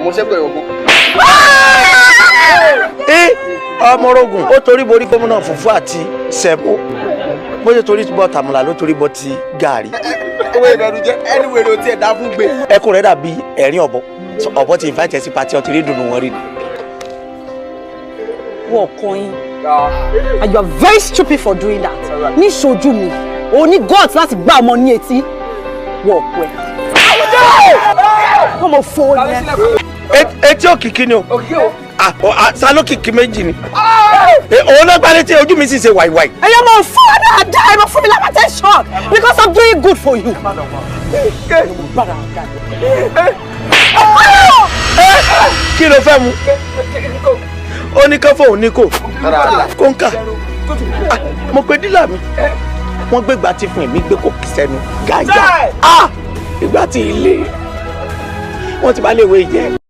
Sẹ̀mó sẹ́pẹ̀ ògùn. Ẹ ọmọ orogun ó torí borí gómìnà fùfú àti sẹ̀mó, bó ṣe torí bọ́ tàmùlà ló torí bọ́ ti gàrí. Owó ìbẹ̀rù jẹ́ ẹni wèrè ò tiẹ̀ dá fún gbé. Ẹkún rẹ̀ dàbí ẹ̀rín ọ̀bọ. Ọ̀bọ ti invite ẹ sí party, ọtí rí dùnú wọn rí ni. Wọ́n kọ́ yín, and you are very stupid for doing that. Ní ṣojú mi, o ní guts láti gbá ọmọ ní etí. Wọ́n kọ́ ẹ. Wọ́n mọ̀ fọ́ yẹn. Etí òkìkí ni o. Ah, ah, sálókìkí méjì ni. Òun náà gbá létí, ojú mi sì ṣe wàìwàì. Ẹ̀yọ́ mọ̀ fọ́ dáadáa, ẹ̀ mọ̀ fún mi lápá attention because I'm doing good for you. Kí ló fẹ́ mu? Ó ní kán fóun ní kò kóńkà. Ah, mo pe dealer mi, wọ́n gbé gbà tí fún èmi, gbé kò sẹ́nu gàgà. Ah, ìgbà tí ilé wọ́n ti bá lè wé jẹ́.